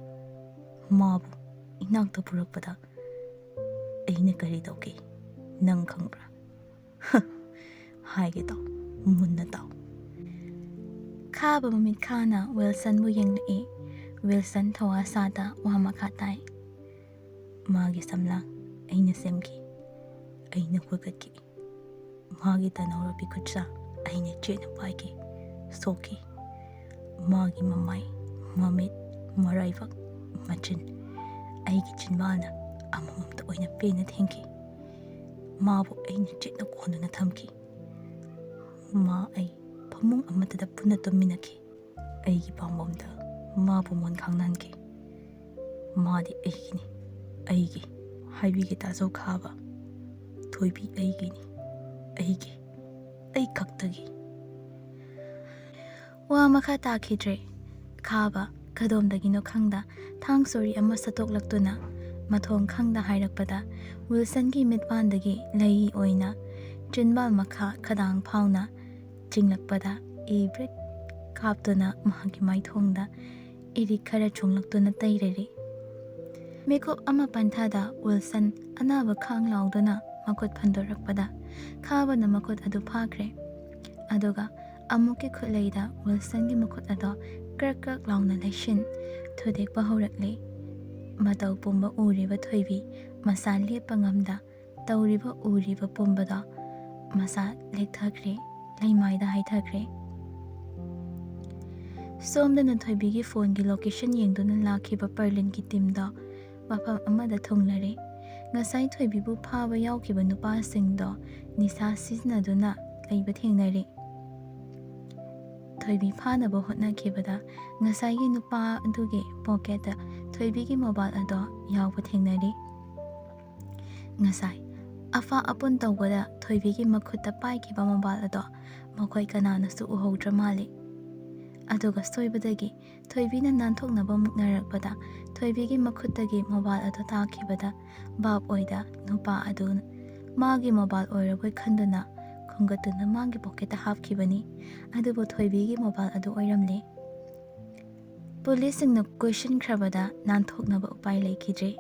ꯃꯥꯕꯨ ꯏꯅꯥꯛꯇ ꯄꯨꯔꯛꯄꯗ ꯑꯩꯅ ꯀꯔꯤ ꯇꯧꯒꯦ? ꯅꯪ ꯈꯪꯕ꯭ꯔꯥ? ꯍꯥꯏꯒꯦ ꯇꯥꯎ, ꯃꯨꯟꯅ ꯇꯥꯎ꯫ ꯈꯥꯕ ꯃꯃꯤꯠ ꯈꯥꯅ ꯋꯤꯜꯁꯟꯕꯨ ꯌꯦꯡꯂꯛꯏ꯫ ꯋꯤꯜꯁꯟ ꯊꯧꯋꯥ ꯁꯥꯗ ꯋꯥ ꯃꯈꯥ ꯇꯥꯏ꯫ ꯃꯥꯒꯤ ꯁꯝꯂꯥꯡ ꯑꯩꯅ ꯁꯦꯝꯈꯤ, ꯑꯩꯅ ꯍꯨꯒꯠꯈꯤ꯫ ꯃꯥꯒꯤ ꯇꯅꯧꯔꯕꯤ ꯈꯨꯠꯁꯥ ꯑꯩꯅ ꯆꯦꯠꯅ ꯄꯥꯏꯈꯤ, ꯁꯣꯛꯈꯤ꯫ ꯃꯥꯒꯤ ꯃꯃꯥꯏ, ꯃꯃꯤꯠ, ꯃꯔꯥꯏꯕꯛ, ꯃꯆꯤꯟ ꯑꯩꯒꯤ ꯆꯤꯟꯕꯥꯜꯅ ꯑꯃꯃꯝꯇ ꯑꯣꯏꯅ ꯄꯦꯟꯅ ꯊꯦꯡꯈꯤ꯫ ꯃꯥꯕꯨ ꯑꯩꯅ ꯆꯦꯠꯅ ꯀꯣꯟꯗꯨꯅ ꯊꯝꯈꯤ꯫ ꯃꯥ ꯑꯩ ꯐꯃꯨꯡ ꯑꯃꯠꯇꯗ ꯄꯨꯟꯅ ꯇꯨꯝꯃꯤꯟꯅꯈꯤ꯫ ꯑꯩꯒꯤ ꯄꯥꯝꯕꯣꯝꯗ ꯃꯥꯕꯨ ꯃꯣꯟ ꯈꯥꯡꯅꯍꯟꯈꯤ꯫ ꯃꯥꯗꯤ ꯑꯩꯒꯤꯅꯤ, ꯑꯩꯒꯤ꯫ ꯍꯥꯏꯕꯤꯒꯦ ꯇꯥꯖꯧ ꯈꯥꯕ, ꯊꯣꯏꯕꯤ ꯑꯩꯒꯤꯅꯤ, ꯑꯩꯒꯤ, ꯑꯩ ꯈꯛꯇꯒꯤ꯫ ꯋꯥ ꯃꯈꯥ ꯇꯥꯈꯤꯗ꯭ꯔꯦ꯫ ꯈꯥꯕ ꯀꯗꯣꯝꯗꯒꯤꯅꯣ ꯈꯪꯗ ꯊꯥꯡ ꯁꯣꯔꯤ ꯑꯃ ꯁꯠꯇꯣꯛꯂꯛꯇꯨꯅ ꯃꯊꯣꯡ ꯈꯪꯗ ꯍꯥꯏꯔꯛꯄꯗ ꯋꯤꯜꯁꯟꯒꯤ ꯃꯤꯠꯄꯥꯟꯗꯒꯤ ꯂꯩ ꯑꯣꯏꯅ ꯆꯤꯟꯕꯥꯜ ꯃꯈꯥ ꯈꯗꯥꯡ ꯐꯥꯎꯅ ꯆꯤꯡꯂꯛꯄꯗ ꯏꯕ꯭ꯔꯤꯠ ꯀꯥꯞꯇꯨꯅ ꯃꯍꯥꯛꯀꯤ ꯃꯥꯏꯊꯣꯡꯗ ꯏꯔꯤꯛ ꯈꯔ ꯆꯣꯡꯂꯛꯇꯨꯅ ꯇꯩꯔꯔꯤ꯫ ꯃꯤꯀꯨꯞ ꯑꯃ ꯄꯟꯊꯥꯗ ꯋꯤꯜꯁꯟ ꯑꯅꯥꯕ ꯈꯥꯡ ꯂꯥꯎꯗꯨꯅ ꯃꯈꯨꯠ ꯐꯟꯗꯣꯔꯛꯄꯗ ꯈꯥꯕꯅ ꯃꯈꯨꯠ ꯑꯗꯨ ꯐꯥꯈ꯭ꯔꯦ꯫ ꯑꯗꯨꯒ ꯑꯃꯨꯛꯀꯤ ꯈꯨꯠꯂꯩꯗ ꯋꯤꯜꯁꯟꯒꯤ ꯃꯈꯨꯠ ꯑꯗꯣ ꯀ꯭ꯔꯛ ꯀ꯭ꯔꯛ ꯂꯥꯎꯅ ꯂꯩꯁꯤꯟ ꯊꯨꯗꯦꯛꯄ ꯍꯧꯔꯛꯂꯦ꯫ ꯃꯇꯧ ꯄꯨꯝꯕ ꯎꯔꯤꯕ ꯊꯣꯏꯕꯤ ꯃꯁꯥ ꯂꯦꯞꯄ ꯉꯝꯗ ꯇꯧꯔꯤꯕ ꯎꯔꯤꯕ ꯄꯨꯝꯕꯗꯣ ꯃꯁꯥ ꯂꯦꯛꯊꯈ꯭ꯔꯦ, ꯂꯩꯃꯥꯏꯗ ꯍꯥꯏꯊꯈ꯭ꯔꯦ꯫ ꯁꯣꯝꯗꯅ ꯊꯣꯏꯕꯤꯒꯤ ꯐꯣꯟꯒꯤ ꯂꯣꯀꯦꯁꯟ ꯌꯦꯡꯗꯨꯅ ꯂꯥꯛꯈꯤꯕ ꯄꯔꯂꯤꯟꯒꯤ ꯇꯤꯝꯗꯣ ꯃꯐꯝ ꯑꯃꯗ ꯊꯨꯡꯂꯔꯦ꯫ ꯉꯁꯥꯏ ꯊꯣꯏꯕꯤꯕꯨ ꯐꯥꯕ ꯌꯥꯎꯈꯤꯕ ꯅꯨꯄꯥꯁꯤꯡꯗꯣ ꯅꯤꯁꯥ ꯁꯤꯖꯤꯟꯅꯗꯨꯅ ꯂꯩꯕ ꯊꯦꯡꯅꯔꯦ꯫ ꯊꯣꯏꯕꯤ ꯐꯥꯅꯕ ꯍꯣꯠꯅꯈꯤꯕꯗ ꯉꯁꯥꯏꯒꯤ ꯅꯨꯄꯥ ꯑꯗꯨꯒꯤ ꯄꯣꯀꯦꯠꯇ ꯊꯣꯏꯕꯤꯒꯤ ꯃꯣꯕꯥꯏꯜ ꯑꯗꯣ ꯌꯥꯎꯕ ꯊꯦꯡꯅꯔꯦ꯫ ꯉꯁꯥꯏ ꯑꯐꯥ ꯑꯄꯨꯟ ꯇꯧꯕꯗ ꯊꯣꯏꯕꯤꯒꯤ ꯃꯈꯨꯠꯇ ꯄꯥꯏꯈꯤꯕ ꯃꯣꯕꯥꯏꯜ ꯑꯗꯣ ꯃꯈꯣꯏ ꯀꯅꯥꯅꯁꯨ ꯎꯍꯧꯗ꯭ꯔ ꯃꯥꯜꯂꯤ꯫ ꯑꯗꯨꯒ ꯁꯣꯏꯕꯗꯒꯤ ꯊꯣꯏꯕꯤꯅ ꯅꯥꯟꯊꯣꯛꯅꯕ ꯃꯨꯛꯅꯔꯛꯄꯗ ꯊꯣꯏꯕꯤꯒꯤ ꯃꯈꯨꯠꯇꯒꯤ ꯃꯣꯕꯥꯏꯜ ꯑꯗꯨ ꯇꯥꯈꯤꯕꯗ ꯚꯥꯞ ꯑꯣꯏꯗ ꯅꯨꯄꯥ ꯑꯗꯨ ꯃꯥꯒꯤ ꯃꯣꯕꯥꯏꯜ ꯑꯣꯏꯔꯕꯣꯏ ꯈꯟꯗꯨꯅ ꯈꯣꯝꯒꯠꯇꯨꯅ ꯃꯥꯒꯤ ꯄꯣꯀꯦꯠꯇ ꯍꯥꯞꯈꯤꯕꯅꯤ꯫ ꯑꯗꯨꯕꯨ ꯊꯣꯏꯕꯤꯒꯤ ꯃꯣꯕꯥꯏꯜ ꯑꯗꯨ ꯑꯣꯏꯔꯝꯂꯦ꯫ ꯄꯨꯂꯤꯁꯁꯤꯡꯅ ꯀꯣꯏꯁꯤꯟꯈ꯭ꯔꯕꯗ ꯅꯥꯟꯊꯣꯛꯅꯕ ꯎꯄꯥꯏ ꯂꯩꯈꯤꯗ꯭ꯔꯦ꯫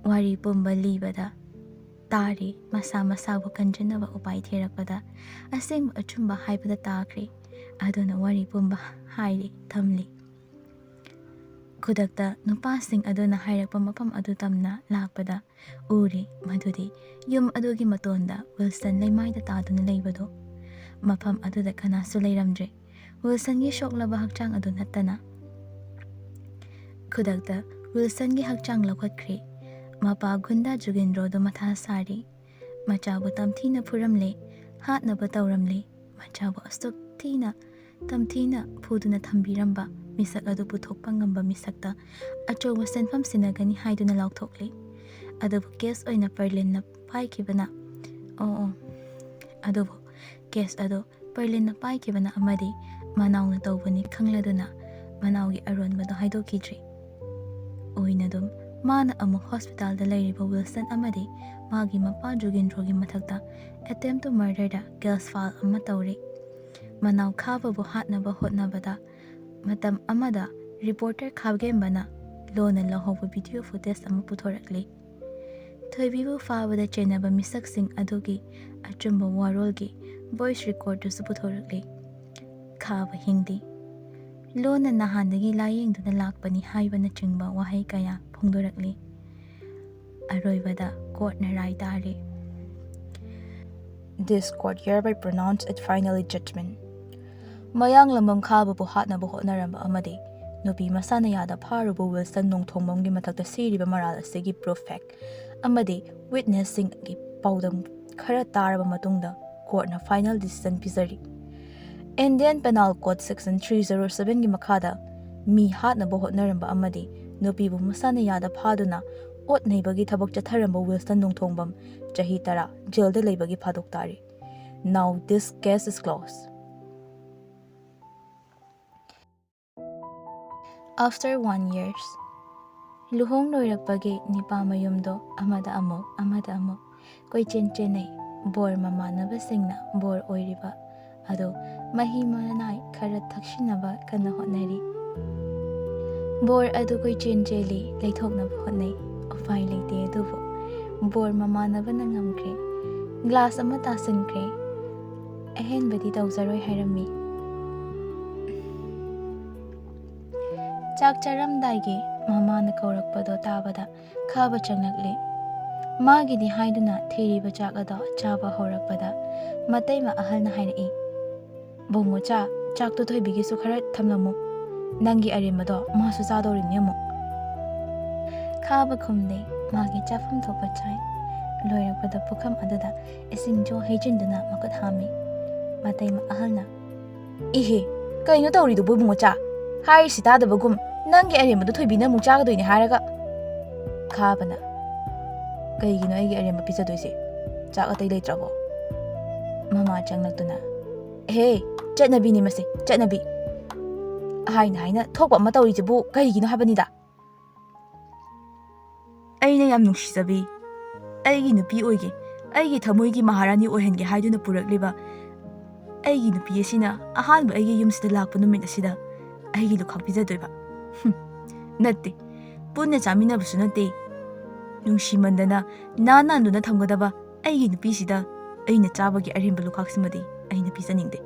ꯋꯥꯔꯤ ꯄꯨꯝꯕ ꯂꯤꯕꯗ ꯇꯥꯔꯤ꯫ ꯃꯁꯥ ꯃꯁꯥꯕꯨ ꯀꯟꯖꯅꯕ ꯎꯄꯥꯏ ꯊꯤꯔꯛꯄꯗ ꯑꯁꯦꯡꯕ ꯑꯆꯨꯝꯕ ꯍꯥꯏꯕꯗ ꯇꯥꯈ꯭ꯔꯦ꯫ ꯑꯗꯨꯅ ꯋꯥꯔꯤ ꯄꯨꯝꯕ ꯍꯥꯏꯔꯤ, ꯊꯝꯂꯤ꯫ ꯈꯨꯗꯛꯇ ꯅꯨꯄꯥꯁꯤꯡ ꯑꯗꯨꯅ ꯍꯥꯏꯔꯛꯄ ꯃꯐꯝ ꯑꯗꯨ ꯇꯝꯅ ꯂꯥꯛꯄꯗ ꯎꯔꯦ ꯃꯗꯨꯗꯤ ꯌꯨꯝ ꯑꯗꯨꯒꯤ ꯃꯇꯣꯟꯗ ꯋꯤꯜꯁꯟ ꯂꯩꯃꯥꯏꯗ ꯇꯥꯗꯨꯅ ꯂꯩꯕꯗꯨ꯫ ꯃꯐꯝ ꯑꯗꯨꯗ ꯀꯅꯥꯁꯨ ꯂꯩꯔꯝꯗ꯭ꯔꯦ, ꯋꯤꯜꯁꯟꯒꯤ ꯁꯣꯛꯂꯕ ꯍꯛꯆꯥꯡ ꯑꯗꯨ ꯅꯠꯇꯅ꯫ ꯈꯨꯗꯛꯇ ꯋꯤꯜꯁꯟꯒꯤ ꯍꯛꯆꯥꯡ ꯂꯧꯈꯠꯈ꯭ꯔꯦ꯫ ꯃꯄꯥ ꯒꯨꯟꯗꯥ ꯖꯨꯒꯦꯟꯗ꯭ꯔꯣꯗꯨ ꯃꯊꯥ ꯁꯥꯔꯤ꯫ ꯃꯆꯥꯕꯨ ꯇꯝꯊꯤꯅ ꯐꯨꯔꯝꯂꯦ, ꯍꯥꯠꯅꯕ ꯇꯧꯔꯝꯂꯦ꯫ ꯃꯆꯥꯕꯨ ꯑꯁꯨꯛ ꯊꯤꯅ ꯇꯝꯊꯤꯅ ꯐꯨꯗꯨꯅ ꯊꯝꯕꯤꯔꯝꯕ ꯃꯤꯁꯛ ꯑꯗꯨ ꯄꯨꯊꯣꯛꯄ ꯉꯝꯕ ꯃꯤꯁꯛꯇ ꯑꯆꯧꯕ ꯁꯦꯟꯐꯝ ꯁꯤꯟꯅꯒꯅꯤ ꯍꯥꯏꯗꯨꯅ ꯂꯥꯎꯊꯣꯛꯂꯤ꯫ ꯑꯗꯨꯕꯨ ꯀꯦꯁ ꯑꯣꯏꯅ ꯄꯔꯂꯤꯟꯅ ꯄꯥꯏꯈꯤꯕꯅ, ꯑꯣ, ꯑꯣ, ꯑꯗꯨꯕꯨ ꯀꯦꯁ ꯑꯗꯨ ꯄꯔꯂꯤꯟꯅ ꯄꯥꯏꯈꯤꯕꯅ ꯑꯃꯗꯤ ꯃꯅꯥꯎꯅ ꯇꯧꯕꯅꯤ ꯈꯪꯂꯗꯨꯅ ꯃꯅꯥꯎꯒꯤ ꯑꯔꯣꯟꯕꯗꯨ ꯍꯥꯏꯗꯣꯛꯈꯤꯗ꯭ꯔꯤ꯫ ꯑꯣꯏꯅꯗꯨꯝ ꯃꯥꯅ ꯑꯃꯨꯛ ꯍꯣꯁꯄꯤꯇꯥꯜꯗ ꯂꯩꯔꯤꯕ ꯋꯤꯜꯁꯟ ꯑꯃꯗꯤ ꯃꯥꯒꯤ ꯃꯄꯥ ꯖꯨꯒꯦꯟꯗ꯭ꯔꯣꯒꯤ ꯃꯊꯛꯇ attempt to murderꯗ ꯀꯦꯁ ꯐꯥꯏꯜ ꯑꯃ ꯇꯧꯔꯤ꯫ ꯃꯅꯥꯎ ꯈꯥꯕꯕꯨ ꯍꯥꯠꯅꯕ ꯍꯣꯠꯅꯕꯗ ꯃꯇꯝ ꯑꯃꯗ ꯔꯤꯄꯣꯔꯇꯔ ꯈꯥꯒꯦꯝꯕꯅ ꯂꯣꯟꯅ ꯂꯧꯍꯧꯕ ꯚꯤꯗꯤꯑꯣ ꯐꯨꯇꯦꯖ ꯑꯃ ꯄꯨꯊꯣꯔꯛꯂꯤ꯫ ꯊꯣꯏꯕꯤꯕꯨ ꯐꯥꯕꯗ ꯆꯦꯟꯅꯕ ꯃꯤꯁꯛꯁꯤꯡ ꯑꯗꯨꯒꯤ ꯑꯆꯨꯝꯕ ꯋꯥꯔꯣꯜꯒꯤ ꯚꯣꯏꯁ ꯔꯦꯀꯣꯔꯗꯇꯨꯁꯨ ꯄꯨꯊꯣꯔꯛꯂꯤ꯫ ꯈꯥꯕ ꯍꯤꯡꯗꯦ꯫ ꯂꯣꯟꯅ ꯅꯍꯥꯟꯗꯒꯤ ꯂꯥꯌꯦꯡꯗꯨꯅ ꯂꯥꯛꯄꯅꯤ ꯍꯥꯏꯕꯅꯆꯤꯡꯕ ꯋꯥꯍꯩ ꯀꯌꯥ ꯐꯣꯡꯗꯣꯔꯛꯂꯤ꯫ ꯑꯔꯣꯏꯕꯗ ꯀꯣꯔꯠꯅ ꯔꯥꯏ ꯇꯥꯔꯤ꯫ This court hereby pronounce its final judgment. ꯃꯌꯥꯡꯂꯝꯕꯝ ꯈꯥꯕꯕꯨ ꯍꯥꯠꯅꯕ ꯍꯣꯠꯅꯔꯝꯕ ꯑꯃꯗꯤ ꯅꯨꯄꯤ ꯃꯁꯥꯅ ꯌꯥꯗ ꯐꯥꯔꯨꯕ ꯋꯤꯜꯁꯟ ꯅꯣꯡꯊꯣꯡꯕꯝꯒꯤ ꯃꯊꯛꯇ ꯁꯤꯔꯤꯕ ꯃꯔꯥꯜ ꯑꯁꯤꯒꯤ ꯄ꯭ꯔꯨꯐ ꯐꯦꯛ ꯑꯃꯗꯤ ꯋꯤꯠꯅꯦꯁꯁꯤꯡꯒꯤ ꯄꯥꯎꯗꯝ ꯈꯔ ꯇꯥꯔꯕ ꯃꯇꯨꯡꯗ ꯀꯣꯔꯠꯅ ꯐꯥꯏꯅꯦꯜ ꯗꯤꯁꯤꯖꯟ ꯄꯤꯖꯔꯤ꯫ Indian Penal Code Section three zero sevenꯒꯤ ꯃꯈꯥꯗ ꯃꯤ ꯍꯥꯠꯅꯕ ꯍꯣꯠꯅꯔꯝꯕ ꯑꯃꯗꯤ ꯅꯨꯄꯤꯕꯨ ꯃꯁꯥꯅ ꯌꯥꯗ ꯐꯥꯗꯨꯅ ꯑꯣꯠ ꯅꯩꯕꯒꯤ ꯊꯕꯛ ꯆꯠꯊꯔꯝꯕ ꯋꯤꯜꯁꯟ ꯅꯣꯡꯊꯣꯡꯕꯝ, ꯆꯍꯤ ꯇꯔꯥ, ꯖꯦꯜꯗ ꯂꯩꯕꯒꯤ ꯐꯥꯗꯣꯛ ꯇꯥꯔꯤ꯫ Now this case is closed. After one years, ꯂꯨꯍꯣꯡ ꯂꯣꯏꯔꯛꯄꯒꯤ ꯅꯤꯄꯥ ꯃꯌꯨꯝꯗꯣ ꯑꯃꯗ ꯑꯃꯨꯛ, ꯑꯃꯗ ꯑꯃꯨꯛ ꯀꯣꯏꯆꯦꯟ ꯆꯦꯟꯅꯩ꯫ ꯕꯣꯔ ꯃꯃꯥꯟꯅꯕꯁꯤꯡꯅ ꯕꯣꯔ ꯑꯣꯏꯔꯤꯕ ꯑꯗꯨ ꯃꯍꯤ ꯃꯅꯥꯏ ꯈꯔ ꯊꯛꯁꯤꯟꯅꯕ ꯀꯟꯅ ꯍꯣꯠꯅꯔꯤ꯫ ꯕꯣꯔ ꯑꯗꯨ ꯀꯣꯏꯆꯦꯟ ꯆꯦꯜꯂꯤ, ꯂꯩꯊꯣꯛꯅꯕ ꯍꯣꯠꯅꯩ꯫ ꯎꯄꯥꯏ ꯂꯩꯇꯦ ꯑꯗꯨꯕꯨ ꯕꯣꯔ ꯃꯃꯥꯟꯅꯕꯅ ꯉꯝꯈ꯭ꯔꯦ꯫ ꯒ꯭ꯂꯥꯁ ꯑꯃ ꯇꯥꯁꯤꯟꯈ꯭ꯔꯦ꯫ ꯑꯍꯦꯟꯕꯗꯤ ꯇꯧꯖꯔꯣꯏ ꯍꯥꯏꯔꯝꯃꯤ꯫ ꯆꯥꯛ ꯆꯥꯔꯝꯗꯥꯏꯒꯤ ꯃꯃꯥꯅ ꯀꯧꯔꯛꯄꯗꯣ ꯇꯥꯕꯗ ꯈꯥꯕ ꯆꯪꯂꯛꯂꯦ꯫ ꯃꯥꯒꯤꯗꯤ ꯍꯥꯏꯗꯨꯅ ꯊꯤꯔꯤꯕ ꯆꯥꯛ ꯑꯗꯣ ꯆꯥꯕ ꯍꯧꯔꯛꯄꯗ ꯃꯇꯩꯃ ꯑꯍꯜꯅ ꯍꯥꯏꯔꯛꯏ, "ꯕꯨꯡꯉꯣꯆꯥ, ꯆꯥꯛꯇꯣ ꯊꯣꯏꯕꯤꯒꯤꯁꯨ ꯈꯔ ꯊꯝꯂꯝꯃꯨ꯫ ꯅꯪꯒꯤ ꯑꯔꯦꯝꯕꯗꯣ ꯃꯥꯁꯨ ꯆꯥꯗꯧꯔꯤꯕꯅꯤ ꯑꯃꯨꯛ꯫" ꯈꯥꯕ ꯈꯨꯝꯗꯦ꯫ ꯃꯥꯒꯤ ꯆꯥꯐꯝ ꯊꯣꯛꯄ ꯆꯥꯏ꯫ ꯂꯣꯏꯔꯛꯄꯗ ꯄꯨꯈꯝ ꯑꯗꯨꯗ ꯏꯁꯤꯡꯁꯨ ꯍꯩꯖꯤꯟꯗꯨꯅ ꯃꯈꯨꯠ ꯍꯥꯝꯃꯤ꯫ ꯃꯇꯩꯃ ꯑꯍꯜꯅ, "ꯏꯍꯦ, ꯀꯩꯅꯣ ꯇꯧꯔꯤꯗꯨꯕꯨ ꯏꯕꯨꯡꯉꯣꯆꯥ? ꯍꯥꯏꯔꯤꯁꯤ ꯇꯥꯗꯕꯒꯨꯝ ꯅꯪꯒꯤ ꯑꯔꯦꯝꯕꯗꯨ ꯊꯣꯏꯕꯤꯅ ꯑꯃꯨꯛ ꯆꯥꯒꯗꯣꯏꯅꯦ ꯍꯥꯏꯔꯒ꯫" ꯈꯥꯕꯅ, "ꯀꯩꯒꯤꯅꯣ ꯑꯩꯒꯤ ꯑꯔꯦꯝꯕ ꯄꯤꯖꯗꯣꯏꯁꯦ? ꯆꯥꯛ ꯑꯇꯩ ꯂꯩꯇ꯭ꯔꯕꯣ?" ꯃꯃꯥ ꯆꯪꯂꯛꯇꯨꯅ, "ꯍꯦ, ꯆꯠꯅꯕꯤꯅꯤ ꯃꯁꯦ, ꯆꯠꯅꯕꯤ꯫ ꯍꯥꯏꯅ ꯍꯥꯏꯅ ꯊꯣꯛꯄ ꯑꯃ ꯇꯧꯔꯤꯁꯤꯕꯨ ꯀꯩꯒꯤꯅꯣ ꯍꯥꯏꯕꯅꯤꯗ?" ꯑꯩꯅ ꯌꯥꯝ ꯅꯨꯡꯁꯤꯖꯕꯤ, ꯑꯩꯒꯤ ꯅꯨꯄꯤ ꯑꯣꯏꯒꯦ, ꯑꯩꯒꯤ ꯊꯃꯣꯏꯒꯤ ꯃꯍꯥꯔꯥꯅꯤ ꯑꯣꯏꯍꯟꯒꯦ ꯍꯥꯏꯗꯨꯅ ꯄꯨꯔꯛꯂꯤꯕ ꯑꯩꯒꯤ ꯅꯨꯄꯤ ꯑꯁꯤꯅ ꯑꯍꯥꯟꯕ ꯑꯩꯒꯤ ꯌꯨꯝꯁꯤꯗ ꯂꯥꯛꯄ ꯅꯨꯃꯤꯠ ꯑꯁꯤꯗ ꯑꯩꯒꯤ ꯂꯨꯈꯥꯛ ꯄꯤꯖꯗꯣꯏꯕ? ꯍꯨꯝ, ꯅꯠꯇꯦ, ꯄꯨꯟꯅ ꯆꯥꯃꯤꯟꯅꯕꯁꯨ ꯅꯠꯇꯦ꯫ ꯅꯨꯡꯁꯤꯃꯟꯗꯅ ꯅꯥꯟ ꯅꯥꯟꯗꯨꯅ ꯊꯝꯒꯗꯕ ꯑꯩꯒꯤ ꯅꯨꯄꯤꯁꯤꯗ ꯑꯩꯅ ꯆꯥꯕꯒꯤ ꯑꯔꯦꯝꯕ ꯂꯨꯈꯥꯛꯁꯤꯃꯗꯤ ꯑꯩꯅ ꯄꯤꯖꯅꯤꯡꯗꯦ꯫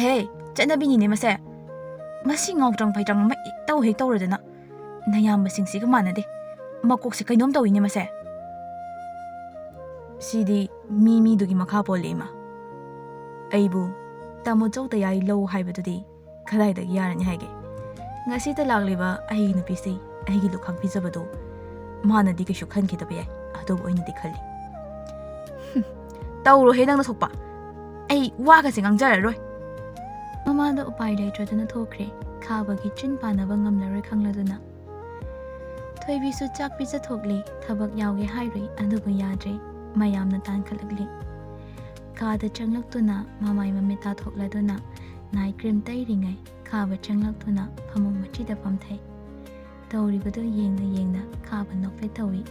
ꯍꯦ, ꯆꯠꯅꯕꯤꯅꯤꯅꯦ ꯃꯁꯦ꯫ ꯃꯁꯤ ꯉꯥꯎꯇ꯭ꯔꯪ ꯐꯩꯇ꯭ꯔꯪ ꯑꯃ ꯍꯦꯛ ꯇꯧ ꯍꯦꯛ ꯇꯧꯔꯗꯅ꯫ ꯅꯌꯥꯝꯕꯁꯤꯡꯁꯤꯒ ꯃꯥꯟꯅꯗꯦ꯫ ꯃꯀꯣꯛꯁꯦ ꯀꯩꯅꯣꯝ ꯇꯧꯏꯅꯦ ꯃꯁꯦ꯫ ꯁꯤꯗꯤ ꯃꯤ ꯃꯤꯗꯨꯒꯤ ꯃꯈꯥ ꯄꯣꯜꯂꯦ ꯏꯃꯥ꯫ ꯑꯩꯕꯨ ꯇꯥꯃꯣ ꯆꯧ ꯇꯌꯥꯏ ꯂꯧ ꯍꯥꯏꯕꯗꯨꯗꯤ ꯀꯗꯥꯏꯗꯒꯤ ꯌꯥꯔꯅꯤ ꯍꯥꯏꯒꯦ? ꯉꯁꯤꯗ ꯂꯥꯛꯂꯤꯕ ꯑꯩꯒꯤ ꯅꯨꯄꯤꯁꯤ ꯑꯩꯒꯤ ꯂꯨꯈꯥꯛ ꯄꯤꯖꯕꯗꯨ ꯃꯥꯅꯗꯤ ꯀꯩꯁꯨ ꯈꯟꯈꯤꯗꯕ ꯌꯥꯏ, ꯑꯗꯨꯕꯨ ꯑꯩꯅꯗꯤ ꯈꯜꯂꯤ꯫ ꯍꯨꯝ, ꯇꯧꯔꯣꯍꯦ ꯅꯪꯅ ꯊꯣꯛꯄ꯫ ꯑꯩ ꯋꯥꯒꯁꯦ ꯉꯥꯡꯖꯔꯔꯣꯏ꯫ ꯃꯃꯥꯗ ꯎꯄꯥꯏ ꯂꯩꯇ꯭ꯔꯗꯨꯅ ꯊꯣꯛꯈ꯭ꯔꯦ꯫ ꯈꯥꯕꯒꯤ ꯆꯤꯟ ꯄꯥꯟꯅꯕ ꯉꯝꯂꯔꯣꯏ ꯈꯪꯂꯗꯨꯅ꯫ ꯊꯣꯏꯕꯤꯁꯨ ꯆꯥꯛ ꯄꯤꯖꯊꯣꯛꯂꯦ꯫ ꯊꯕꯛ ꯌꯥꯎꯒꯦ ꯍꯥꯏꯔꯨꯏ, ꯑꯗꯨꯕꯨ ꯌꯥꯗ꯭ꯔꯦ꯫ ꯃꯌꯥꯝꯅ ꯇꯥꯟꯈꯠꯂꯛꯂꯦ꯫ ꯀꯥꯗ ꯆꯪꯂꯛꯇꯨꯅ ꯃꯃꯥꯏ ꯃꯃꯤꯠ ꯇꯥꯊꯣꯛꯂꯗꯨꯅ ꯅꯥꯏꯠ ꯀ꯭ꯔꯤꯝ ꯇꯩꯔꯤꯉꯩ ꯈꯥꯕ ꯆꯪꯂꯛꯇꯨꯅ ꯐꯃꯨꯡ ꯃꯆꯤꯗ ꯐꯝꯊꯩ꯫ ꯇꯧꯔꯤꯕꯗꯨ ꯌꯦꯡꯅ ꯌꯦꯡꯅ ꯈꯥꯕ ꯅꯣꯛꯐꯦꯠ ꯇꯧꯏ꯫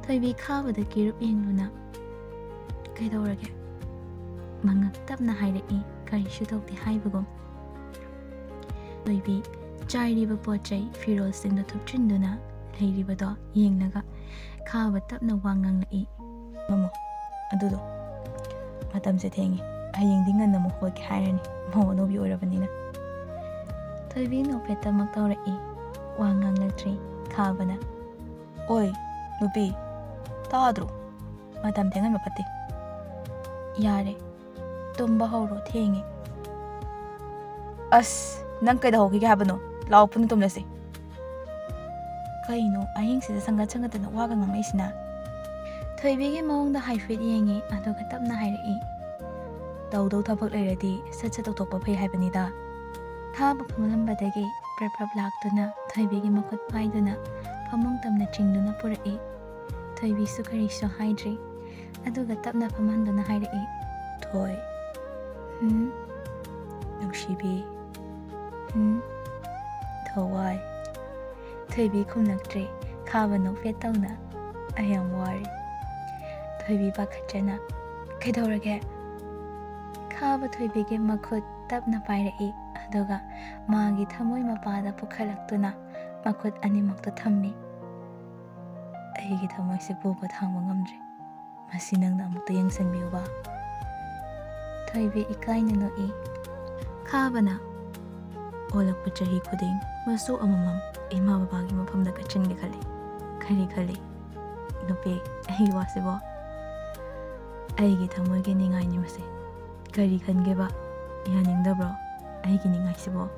ꯊꯣꯏꯕꯤ ꯈꯥꯕꯗ ꯀꯤꯔꯨꯞ ꯌꯦꯡꯗꯨꯅ, "ꯀꯩꯗꯧꯔꯒꯦ?" ꯃꯉꯛ ꯇꯞꯅ ꯍꯥꯏꯔꯛꯏ, ꯀꯔꯤꯁꯨ ꯇꯧꯗꯦ ꯍꯥꯏꯕꯒꯨꯝ꯫ ꯊꯣꯏꯕꯤ ꯆꯥꯏꯔꯤꯕ ꯄꯣꯠ ꯆꯩ ꯐꯤꯔꯣꯜꯁꯤꯡꯗꯨ ꯊꯨꯞꯆꯤꯟꯗꯨꯅ ꯂꯩꯔꯤꯕꯗꯣ ꯌꯦꯡꯂꯒ ꯈꯥꯕ ꯇꯞꯅ ꯋꯥ ꯉꯥꯡꯂꯛꯏ꯫ "ꯃꯃꯣ, ꯑꯗꯨꯗꯣ, ꯃꯇꯝꯁꯦ ꯊꯦꯡꯉꯦ, ꯍꯌꯦꯡꯗꯤ ꯉꯟꯅ ꯑꯃꯨꯛ ꯍꯧꯒꯠꯀꯦ ꯍꯥꯏꯔꯅꯤ, ꯃꯧ ꯑꯅꯧꯕꯤ ꯑꯣꯏꯔꯕꯅꯤꯅ"꯫ ꯊꯣꯏꯕꯤ ꯅꯣꯛꯐꯦꯠꯇꯃꯛ ꯇꯧꯔꯛꯏ꯫ ꯋꯥ ꯉꯥꯡꯂꯛꯇ꯭ꯔꯤ ꯈꯥꯕꯅ꯫ "ꯑꯣꯏ, ꯅꯨꯄꯤ, ꯇꯥꯗ꯭ꯔꯣ? ꯃꯇꯝ ꯊꯦꯡꯍꯟꯕ ꯐꯠꯇꯦ꯫ ꯌꯥꯔꯦ, ꯇꯨꯝꯕ ꯍꯧꯔꯣ, ꯊꯦꯡꯉꯦ"꯫ "ꯑꯁ, ꯅꯪ ꯀꯩꯗꯧꯍꯧꯈꯤꯒꯦ ꯍꯥꯏꯕꯅꯣ? ꯂꯥꯛꯑꯣ, ꯄꯨꯟꯅ ꯇꯨꯝꯂꯁꯤ"꯫ ꯀꯩꯅꯣ ꯑꯍꯤꯡꯁꯤꯗ ꯁꯪꯒꯠ ꯁꯪꯒꯠꯇꯅ ꯋꯥꯒ ꯉꯥꯡꯂꯛꯏꯁꯤꯅ? ꯊꯣꯏꯕꯤꯒꯤ ꯃꯑꯣꯡꯗ ꯍꯥꯏꯐꯦꯠ ꯌꯦꯡꯉꯤ, ꯑꯗꯨꯒ ꯇꯞꯅ ꯍꯥꯏꯔꯛꯏ꯫ "ꯇꯧꯗꯧ ꯊꯕꯛ ꯂꯩꯔꯗꯤ ꯁꯠ ꯁꯠ ꯇꯧꯊꯣꯛꯄ ꯐꯩ ꯍꯥꯏꯕꯅꯤꯗ"꯫ ꯈꯥꯕ ꯐꯝꯂꯝꯕꯗꯒꯤ ꯄ꯭ꯔꯞ ꯄ꯭ꯔꯞ ꯂꯥꯛꯇꯨꯅ ꯊꯣꯏꯕꯤꯒꯤ ꯃꯈꯨꯠ ꯄꯥꯏꯗꯨꯅ ꯐꯃꯨꯡ ꯇꯝꯅ ꯆꯤꯡꯗꯨꯅ ꯄꯨꯔꯛꯏ꯫ ꯊꯣꯏꯕꯤꯁꯨ ꯀꯔꯤꯁꯨ ꯍꯥꯏꯗ꯭ꯔꯤ, ꯑꯗꯨꯒ ꯇꯞꯅ ꯐꯝꯍꯟꯗꯨꯅ ꯍꯥꯏꯔꯛꯏ꯫ "ꯊꯣꯏ"꯫ "ꯍꯨꯝ?" "ꯅꯨꯡꯁꯤꯕꯤ"꯫ "ꯍꯨꯝ?" "ꯊꯋꯥꯏ"꯫ ꯊꯣꯏꯕꯤ ꯈꯨꯝꯂꯛꯇ꯭ꯔꯦ꯫ ꯈꯥꯕ ꯅꯣꯛꯐꯦꯠ ꯇꯧꯅ꯫ "ꯑꯩ ꯌꯥꯝ ꯋꯥꯔꯦ"꯫ ꯊꯣꯏꯕꯤ ꯄꯥꯈꯠꯆꯅ꯫ "ꯀꯩꯗꯧꯔꯒꯦ?" ꯈꯥꯕ ꯊꯣꯏꯕꯤꯒꯤ ꯃꯈꯨꯠ ꯇꯞꯅ ꯄꯥꯏꯔꯛꯏ, ꯑꯗꯨꯒ ꯃꯥꯒꯤ ꯊꯃꯣꯏ ꯃꯄꯥꯗ ꯄꯨꯈꯠꯂꯛꯇꯨꯅ ꯃꯈꯨꯠ ꯑꯅꯤꯃꯛꯇ ꯊꯝꯃꯤ꯫ "ꯑꯩꯒꯤ ꯊꯃꯣꯏꯁꯦ ꯄꯨꯕ ꯊꯥꯡꯕ ꯉꯝꯗ꯭ꯔꯦ꯫ ꯃꯁꯤ ꯅꯪꯅ ꯑꯃꯨꯛꯇ ꯌꯦꯡꯁꯤꯟꯕꯤꯌꯨꯕ"꯫ ꯊꯣꯏꯕꯤ ꯏꯀꯥꯏꯅ ꯅꯣꯛꯏ꯫ ꯈꯥꯕꯅ꯫ "ꯑꯣꯜꯂꯛꯄ ꯆꯍꯤ ꯈꯨꯗꯤꯡ ꯃꯆꯨ ꯑꯃꯃꯝ ꯏꯃꯥ ꯕꯕꯥꯒꯤ ꯃꯐꯝꯗ ꯀꯠꯁꯤꯟꯒꯦ ꯈꯜꯂꯤ꯫ ꯀꯔꯤ ꯈꯜꯂꯤ, ꯅꯨꯄꯤ, ꯑꯩꯒꯤ ꯋꯥꯁꯤꯕꯣ? ꯑꯩꯒꯤ ꯊꯃꯣꯏꯒꯤ ꯅꯤꯡꯉꯥꯏꯅꯤ ꯃꯁꯦ꯫ ꯀꯔꯤ ꯈꯟꯒꯦꯕ? ꯌꯥꯅꯤꯡꯗꯕ꯭ꯔꯣ ꯑꯩꯒꯤ ꯅꯤꯡꯉꯥꯏꯁꯤꯕꯣ?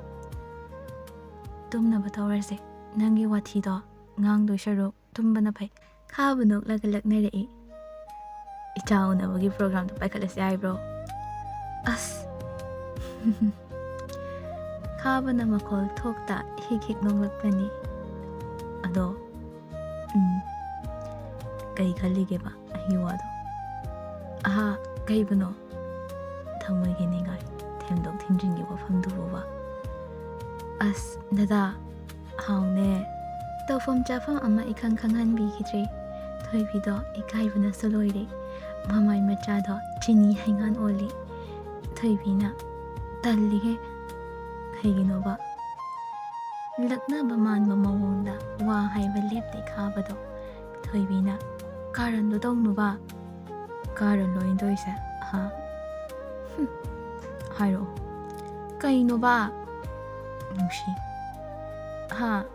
ꯇꯨꯝꯅꯕ ꯇꯧꯔꯁꯦ꯫ ꯅꯪꯒꯤ ꯋꯥꯊꯤꯗꯣ ꯉꯥꯡꯗꯣꯏ ꯁꯔꯨꯛ ꯇꯨꯝꯕꯅ ꯐꯩ"꯫ ꯈꯥꯕ ꯅꯣꯛꯂꯒ ꯂꯛꯅꯔꯛꯏ꯫ "ꯏꯆꯥ ꯎꯅꯕꯒꯤ ꯄ꯭ꯔꯣꯒ꯭ꯔꯥꯝꯗꯣ ꯄꯥꯏꯈꯠꯂꯁꯤ ꯍꯥꯏꯕ꯭ꯔꯣ?" ꯑꯁ! ꯈꯥꯕꯅ ꯃꯈꯣꯜ ꯊꯣꯛꯇ ꯍꯤꯛ ꯍꯤꯛ ꯅꯣꯛꯂꯛꯄꯅꯤ꯫ ꯑꯗꯣ, ꯎꯝ, ꯀꯩ ꯈꯜꯂꯤꯒꯦꯕ ꯑꯩꯒꯤ ꯋꯥꯗꯣ? ꯑꯍꯥ, ꯀꯩꯕꯨꯅꯣ? ꯊꯃꯣꯏꯒꯤ ꯅꯤꯡꯉꯥꯏ ꯊꯦꯝꯗꯣꯛ ꯊꯤꯟꯖꯤꯟꯒꯤ ꯋꯥꯐꯝꯗꯨꯕꯨꯕ꯫ ꯑꯁ, ꯗꯗꯥ, ꯍꯥꯎꯅꯦ꯫ ꯇꯧꯐꯝ ꯆꯥꯐꯝ ꯑꯃ ꯏꯈꯪ ꯈꯪꯍꯟꯕꯤꯈꯤꯗ꯭ꯔꯦ꯫ ꯊꯣꯏꯕꯤꯗꯣ ꯏꯀꯥꯏꯕꯅꯁꯨ ꯂꯣꯏꯔꯦ꯫ ꯃꯃꯥꯏ ꯃꯆꯥꯗꯣ ꯆꯤꯅꯤ ꯍꯩꯉꯥꯟ ꯑꯣꯜꯂꯤ꯫ ꯊꯣꯏꯕꯤꯅ, "ꯇꯜꯂꯤꯍꯦ"꯫ "ꯀꯩꯒꯤꯅꯣꯕ?" ꯂꯛꯅꯕ ꯃꯥꯟꯕ ꯃꯑꯣꯡꯗ ꯋꯥ ꯍꯥꯏꯕ ꯂꯦꯞꯇꯦ ꯈꯥꯕꯗꯣ꯫ ꯊꯣꯏꯕꯤꯅ, "ꯀꯥꯔꯟꯗꯣ ꯇꯧꯅꯨꯕ꯫ ꯀꯥꯔꯟ ꯂꯣꯏꯗꯣꯏꯁꯦ, ꯍꯥ? ꯍꯨꯝ, ꯍꯥꯏꯔꯛꯑꯣ꯫ ꯀꯩꯅꯣꯕ? ꯅꯨꯡꯁꯤ, ꯍꯥ?"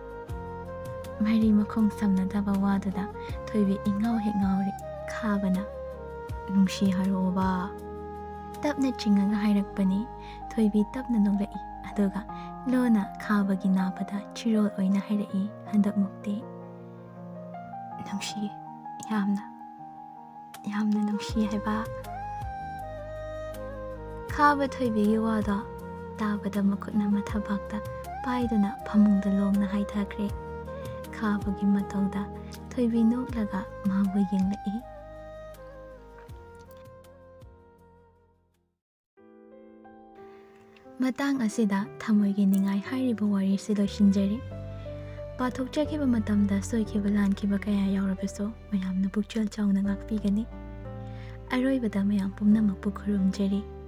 ꯃꯔꯤ ꯃꯈꯣꯡ ꯁꯝꯅꯗꯕ ꯋꯥꯗꯨꯗ ꯊꯣꯏꯕꯤ ꯏꯉꯥꯎ ꯍꯦꯛ ꯉꯥꯎꯔꯦ꯫ ꯈꯥꯕꯅ, "ꯅꯨꯡꯁꯤ ꯍꯥꯏꯔꯛꯑꯣꯕ꯫" ꯇꯞꯅ ꯆꯤꯡꯉꯒ ꯍꯥꯏꯔꯛꯄꯅꯤ꯫ ꯊꯣꯏꯕꯤ ꯇꯞꯅ ꯅꯣꯛꯂꯛꯏ, ꯑꯗꯨꯒ ꯂꯣꯟꯅ ꯈꯥꯕꯒꯤ ꯅꯥꯕꯗ ꯆꯤꯔꯣꯜ ꯑꯣꯏꯅ ꯍꯥꯏꯔꯛꯏ, ꯍꯟꯗꯛꯃꯨꯛꯇꯤ, "ꯅꯨꯡꯁꯤ, ꯌꯥꯝꯅ, ꯌꯥꯝꯅ ꯅꯨꯡꯁꯤ ꯍꯥꯏꯕ꯫" ꯈꯥꯕ ꯊꯣꯏꯕꯤꯒꯤ ꯋꯥꯗꯣ ꯇꯥꯕꯗ ꯃꯈꯨꯠꯅ ꯃꯊꯕꯥꯛꯇ ꯄꯥꯏꯗꯨꯅ ꯐꯃꯨꯡꯗ ꯂꯣꯡꯅ ꯍꯥꯏꯊꯈ꯭ꯔꯦ꯫ ꯈꯥꯕꯒꯤ ꯃꯇꯧꯗ ꯊꯣꯏꯕꯤ ꯅꯣꯛꯂꯒ ꯃꯥꯕꯨ ꯌꯦꯡꯂꯛꯏ꯫ ꯃꯇꯥꯡ ꯑꯁꯤꯗ ꯊꯃꯣꯏꯒꯤ ꯅꯤꯡꯉꯥꯏ ꯍꯥꯏꯔꯤꯕ ꯋꯥꯔꯤꯁꯤ ꯂꯣꯏꯁꯤꯟꯖꯔꯤ꯫ ꯄꯥꯊꯣꯛꯆꯈꯤꯕ ꯃꯇꯝꯗ ꯁꯣꯏꯈꯤꯕ ꯂꯥꯟꯈꯤꯕ ꯀꯌꯥ ꯌꯥꯎꯔꯕꯁꯨ ꯃꯌꯥꯝꯅ ꯄꯨꯛꯆꯦꯜ ꯆꯥꯎꯅ ꯉꯥꯛꯄꯤꯒꯅꯤ꯫ ꯑꯔꯣꯏꯕꯗ ꯃꯌꯥꯝ ꯄꯨꯝꯅꯃꯛꯄꯨ ꯈꯨꯔꯨꯝꯖꯔꯤ꯫